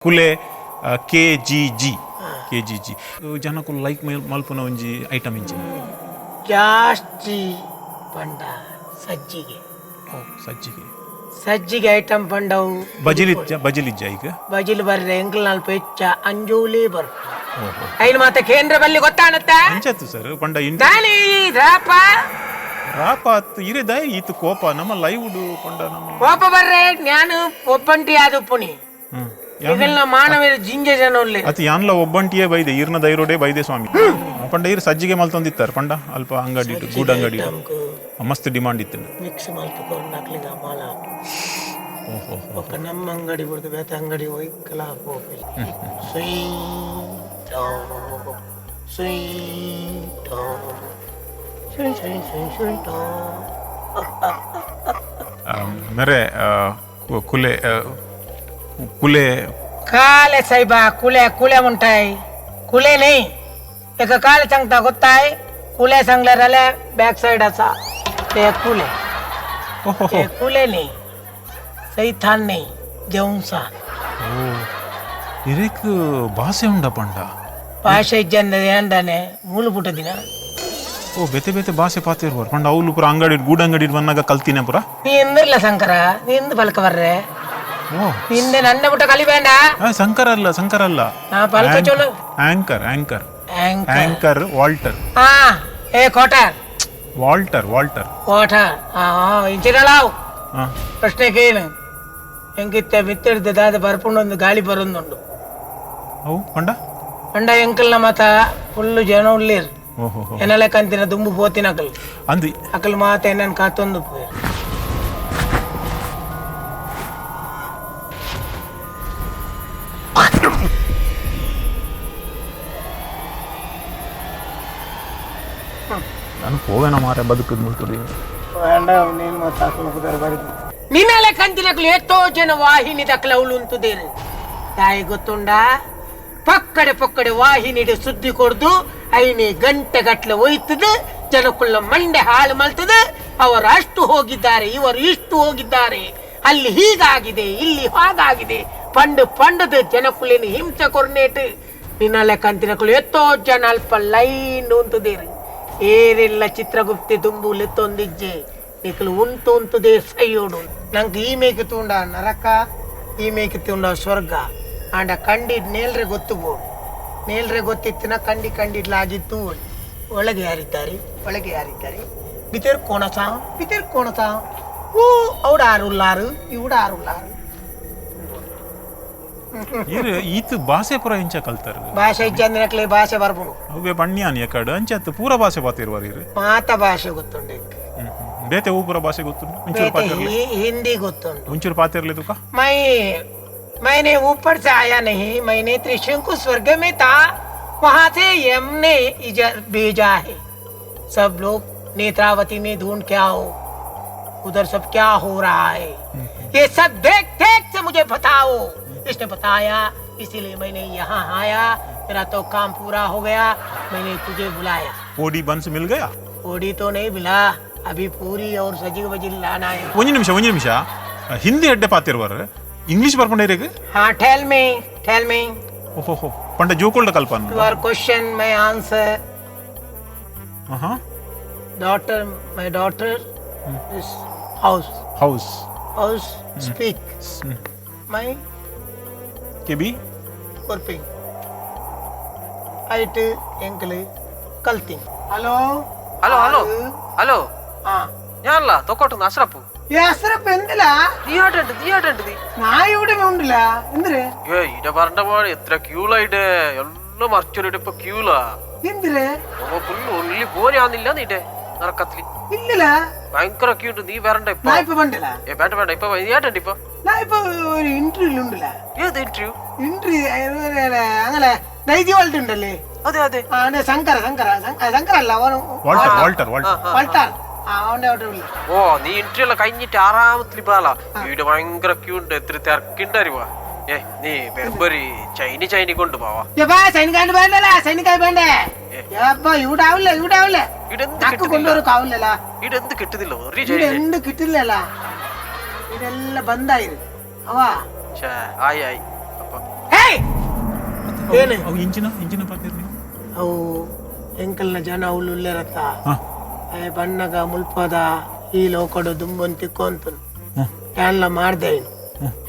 ಕುಲೆ K G G K G G ಜನಕುಲು like ಮಲ್ಪುನ ಒಂಜಿ ಐಟಮ್ ಇಂಚಿನ ಜಾಸ್ತಿ ಪಂಡ ಸಜ್ಜಿಗೆ. ಓ, ಸಜ್ಜಿಗೆ. ಸಜ್ಜಿಗೆ ಐಟಮ್ ಪಂಡವು. ಬಜಿಲಿಜ್ಜ, ಬಜಿಲಿಜ್ಜ ಈಗ. ಬಜಿಲ್ ಬರ್ರೆ, ಎಂಕಲ್ ನಲ್ಪ ಹೆಚ್ಚ ಅಂಜೋಲಿ ಬರ್ಪ. ಓಹೋ. ಐನ್ ಮಾತ ಕೇಂದ್ರ ಬಲ್ಲಿ ಗೊತ್ತಾಣತ್ತ. ಅಂಚತ್ತು ಸರ್ ಪಂಡ ಇಂಡ ದಾನಿ ರಾಪ. ರಾಪ ಅತ್ತು ಇರೆ ದಯ ಈತ ಕೋಪ ನಮ್ಮ ಲೈವ್ ಪಂಡ ನಮ್ಮ ಕೋಪ ಬರ್ರೆ, ಜ್ಞಾನ ಒಬ್ಬಂಟಿ ಆದ ಪುಣಿ. ಹ್ಮ್. ಇದೆಲ್ಲ ಮಾನವರ ಜಿಂಜ ಜನ ಉಲ್ಲೆ. ಅತಿ ಯಾನ್ಲ ಒಬ್ಬಂಟಿಯೇ ಬೈದೆ, ಈರ್ನ ದೈರೋಡೆ ಬೈದೆ ಸ್ವಾಮಿ. ಪಂಡ ಈರ್ ಸಜ್ಜಿಗೆ ಮಲ್ತೊಂದಿತ್ತಾರೆ ಪಂಡ ಅಲ್ಪ ಅಂಗಡಿ ಇಟ್ಟು, ಗೂಡ್ ಅಂಗಡಿ ಇಟ್ಟು. ಮಸ್ತ್ ಡಿಮಾಂಡ್ ಇತ್ತು. ಮಿಕ್ಸ್ ಮಲ್ತುಕೊರ್ನಕ್ಲಿಗೆ ಮಾಲ. ಓಹೋ. ಬೊಕ್ಕ ನಮ್ಮ ಅಂಗಡಿ ಬಿಡ್ದು ಬೇತೆ ಅಂಗಡಿ ಒಯ್ಕಲ ಪೋಪಿ. ಸುಯ್ ಟೋ, ಸುಯ್ ಟೋ, ಸುಯ್ ಸುಯ್ ಸುಯ್ ಸುಯ್ ಟೋ. ಮೇರೆ ಕುಲೆ ಕುಲೆ. ಕಾಲೆ ಸಾಯ್ಬಾ, ಕುಲೆ ಕುಲೆ ಉಂಟಾಯ್ ಕುಲೆ ನೈ एका काले सांगता ಗೊತ್ತಾಯ್. ಕುಲೆ सांगल्यार जाल्यार बॅक सायड आसा ते कुले. ಓಹೋ. ते कुले न्ही, सैथान न्ही, देवसान. ಓ, ಇರೇಕ್ ಭಾಷೆ ಉಂಡ ಪಂಡ? ಭಾಷೆ ಇಜ್ಜಂದ ಏಂದಾನೆ ಮೂಲು ಪುಟ್ಟ ದಿನ. ಓ, ಬೇತೆ ಬೇತೆ ಭಾಷೆ ಪಾತಿರ್ವಾರ್ ಪಂಡ ಅವ್ಲು ಪೂರ ಅಂಗಡಿ ಗೂಡ್ ಅಂಗಡಿ ಬಂದಾಗ ಕಲ್ತಿನ ಪೂರ. ನೀ ಎಂದಿರ್ಲ ಶಂಕರ, ನೀ ಎಂದು ಪಲ್ಕ ಬರ್ರೆ? ಓ. ನಿಂದೆ ನನ್ನ ಪುಟ್ಟ ಕಲಿಬೇಡ. ಆ, ಶಂಕರ ಅಲ್ಲ, ಶಂಕರ ಅಲ್ಲ. ನಾ ಪಲ್ಕ ಚೋಲು. Anchor, anchor. Anchor. Anchor Walter. ಹಾ, ಏ ಕೋಟರ್. Walter, Walter. ಕೋಟರ್, ಹಾ ಇಂಚಿರಲಾವ್. ಹಾ. ಪ್ರಶ್ನೆಗೇನು ಎಂಕಿತ್ತೆ ಮಿತ್ತಿಡ್ದು ದಾದ ಬರ್ಪುಂಡೊಂದು ಗಾಳಿ ಬರೊಂದುಂಡು. ಅವು ಪಂಡ? ಪಂಡ ಎಂಕಲ್ನ ಮಾತ ಫುಲ್ಲು ಜನ ಉಳ್ಳೇರು. ಓಹೋ ಹೋ. ಎನ್ನಲೆ ಕಂತಿನ ದುಂಬು ಪೋತಿನ ಅಕಲ್. ಅಂದಿ. ಅಕಲ್ ಮಾತ ಎನ್ನನ್ ಕಾತೊಂದು ಪೋಯೆರ್. ನಾನು ಪೋವೆನ ಮಾರೆ ಬದುಕದ್ ಮುಲ್ತುಡಿ. ನಿನ್ನಲೆ ಕಂತಿನಕಲು ಎತ್ತೋ ಜನ ವಾಹಿನಿ ದಕ್ಕಲ ಉಂತುದೇರು ತಾಯಿ ಗೊತ್ತುಂಡ. ಪಕ್ಕಡೆ ಪಕ್ಕಡೆ ವಾಹಿನಿಡು ಸುದ್ದಿ ಕೊಡ್ದು ಐನಿ ಗಂಟೆ ಗಟ್ಲೆ ಒಯ್ತದ, ಜನಕುಳ್ಳ ಮಂಡೆ ಹಾಳು ಮಲ್ತದ. ಅವರು ಅಷ್ಟು ಹೋಗಿದ್ದಾರೆ, ಇವರು ಇಷ್ಟು ಹೋಗಿದ್ದಾರೆ, ಅಲ್ಲಿ ಹೀಗಾಗಿದೆ, ಇಲ್ಲಿ ಹಾಗಾಗಿದೆ ಪಂಡು ಪಂಡದ ಜನಕುಲಿನ ಹಿಂಸೆ ಕೊರ್ನೇಟ್. ನಿನ್ನಲೆ ಕಂತಿನಕುಲು ಎತ್ತೋ ಜನ ಅಲ್ಪ ಲೈನ್ ಉಂತುದೇರು. ಏರೆಲ್ಲ ಚಿತ್ರಗುಪ್ತಿ ದುಂಬು ಲೆತ್ತೊಂದಿಜ್ಜೆ, ನಿಕಲು ಉಂತು ಉಂತುದೇ ಸೈಯೋಡು. ನಂಗೆ ಈ ಮೇಕೆ ತೂಂಡ ನರಕ, ಈ ಮೇಕೆ ತೂಂಡ ಸ್ವರ್ಗ. ಆಂಡ ಕಂಡಿಡ್ ನೇಲ್ರೆ ಗೊತ್ತು ಬೋಡು, ನೇಲ್ರೆ ಗೊತ್ತಿತ್ತಿನ ಕಂಡಿ ಕಂಡಿಡ್ಲಾಗಿತ್ತು. ಒಳಗೆ ಯಾರಿದ್ದಾರೆ, ಒಳಗೆ ಯಾರಿದ್ದಾರೆ, ಬಿತೇರ್ ಕೋಣಸ, ಬಿತೇರ್ ಕೋಣಸ, ಓ ಅವಡ ಆರುಲ್ಲಾರು, ಇವುಡ ಆರುಲ್ಲಾರು. ಈರ್ ಈತ್ ಭಾಷೆ ಪೂರ ಎಂಚ ಕಲ್ತಾರ? ಭಾಷೆ ಇಜ್ಜಂದಿನಕ್ಲೆ ಭಾಷೆ ಬರ್ಪುಂಡು. ಅವೇ ಬಣ್ಯಾನ್ ಎಕಡ್ ಅಂಚತ್ತು ಪೂರ ಭಾಷೆ ಪಾತಿರ್ವಾರ್ ಈರ್. ಮಾತ ಭಾಷೆ ಗೊತ್ತುಂಡು ಎಂಕ್. ಹ್ಮ್, ಹ್ಮ್. ಬೇತೆ ಹೂ ಪೂರ ಭಾಷೆ ಗೊತ್ತುಂಡು ಒಂಚೂರು? ಬೇತೆ ಪಾತಿರ್ಲಿ. हिंदी ಗೊತ್ತುಂಟು. ಒಂಚೂರು ಪಾತಿರ್ಲಿ ತುಕ. मैं मैंने ऊपर से आया नहीं, मैंने त्रिशंकु स्वर्ग में था, वहां से यम ने इधर भेजा है। सब लोग नेत्रावती में ढूंढ के आओ, उधर सब क्या हो रहा है ये सब देख देख से मुझे बताओ। इसने बताया, इसीलिए मैंने यहाँ आया। मेरा तो काम पूरा हो गया, मैंने तुझे बुलाया। ಪೋಡಿ ಬನ್ಸ್ ಮಿಲ್ ಗಯಾ? पूरी तो नहीं मिला अभी, पूरी और सजी बजी लाना है. ಒಂಜಿ ನಿಮಿಷ, ಒಂಜಿ ನಿಮಿಷ. ಹಿಂದಿ ಎಡ್ಡೆ ಪಾತಿರ್ವಾರ್, ಇಂಗ್ಲಿಷ್ ಬರ್ಪುಂಡ ಇರೆಗ್? हाँ, ठेल में, ठेल में. ಓಹೋ, ಪಂಡ ಜೋಕುಲ್ಡ ಕಲ್ಪನ್. Your question, my answer. ಆಹಾ. Daughter, my daughter is house. House. House speak. My K B working. Height ಎಂಕಲ್ ಕಲ್ತಿಂಗ್. Hello. Hello, hello, hello. ಆ. ഞാനല്ല തൊക്കോട്ടുന്ന അഷ്റഫ്. ಹೆಸರಪ್ಪ ಎಂದಿಲ್ಲ. നീ ആട്ടുണ്ട്, നീ ആട്ടുണ്ട് നീ. ನಾ ഇവിടെ ಉಂಡಿಲ್ಲ ಎಂದ್ರೆ. ഏ ഇട പറഞ്ഞ പോലെ എത്ര ക്യൂലായിട്ട് എല്ലാം മറിച്ചൊരു ഇപ്പൊ ക്യൂലാ. ಎಂದ್ರೆ? ഫുള്ള് ഉള്ളി പോരാന്നില്ല നീട്ടെ നറക്കത്തില്. ഇല്ലല്ല. ഭയങ്കര ക്യൂ ഉണ്ട്, നീ വരണ്ട ഇപ്പൊ. ನಾ ಇಪ್ಪ ಬಂದಿಲ್ಲ. ഏ വേണ്ട വേണ്ട, ഇപ്പൊ നീ ആട്ടുണ്ട് ഇപ്പൊ. ನಾ ಇಪ್ಪ ഒരു ഇന്റർവ്യൂ ഉണ്ടല്ല. ഏത് ഇന്റർവ്യൂ? ഇന്റർവ്യൂ അങ്ങനെ നൈജി വേൾഡ് ഉണ്ടല്ലേ? അതെ അതെ. ആ, അതെ, ശങ്കര ശങ്കര ശങ്കര അല്ല അവൻ. Walter, Walter, Walter. Walter, ആ, അവന്റെ അവിടെ ഉള്ള. ഓ, നീ ഇന്റർവ്യൂ എല്ലാം കഴിഞ്ഞിട്ട് ആറാമത്തിൽ പാലാ. ഇവിടെ ഭയങ്കര ക്യൂ ഉണ്ട്, എത്ര തിരക്കുണ്ട് അറിവാ. ഏ നീ വെറുതെ ചൈനി ചൈനി കൊണ്ടുപോവാ. യപ്പാ, സൈനികാണ്ട് വേണ്ടല്ല, സൈനികായി വേണ്ടേ യപ്പാ, ഇവിടെ ആവില്ല, ഇവിടെ ആവില്ല. ഇവിടെ എന്ത് അക്ക് കിട്ടുന്നില്ല? കൊണ്ടുവരക്കാവില്ലല്ല. ഇവിടെ എന്ത് കിട്ടുന്നില്ല ഒരു ഇവിടെ ചൈന. എന്ത് കിട്ടില്ലല്ല, ഇതെല്ലാം ബന്ധായി അവാ. ഛേ, ആയി ആയി അപ്പൊ. ಏನು? ಅವು ಇಂಚಿನ ಇಂಚಿನ ಪಾತೆರ್ ನೀವು. ಅವು ಎಂಕಲ್ನ ಜನ ಅವ್ಲು ಉಲ್ಲೆರತ್ತ. ಹಾ. ಆಯೆ ಬಣ್ಣಗ ಮುಲ್ಪದ ಈ ಲೋಕಡು ದುಂಬನ್ ತಿಕ್ಕೊಂತನು. ಹಾ. ಯಾನ್ಲ ಮಾಡ್ದೆ.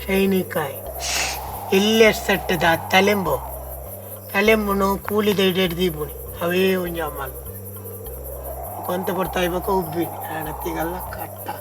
ಶೈನಿಕಾಯ್ ಇಲ್ಲೇ ಸೆಟ್ಟದ ತಲೆಂಬು ತಲೆಂಬುನು ಕೂಲಿದ ಹಿಡಿದು ದೀಪುನಿ ಅವೇ ಒಂಜಿ ಅಮ್ಮಲ್ ಕೊಂತ ಪಡ್ತಾ ಇಬೇಕು ಉಬ್ಬಿನಿ. ಆಣತ್ತಿಗಲ್ಲ ಕಟ್ಟ.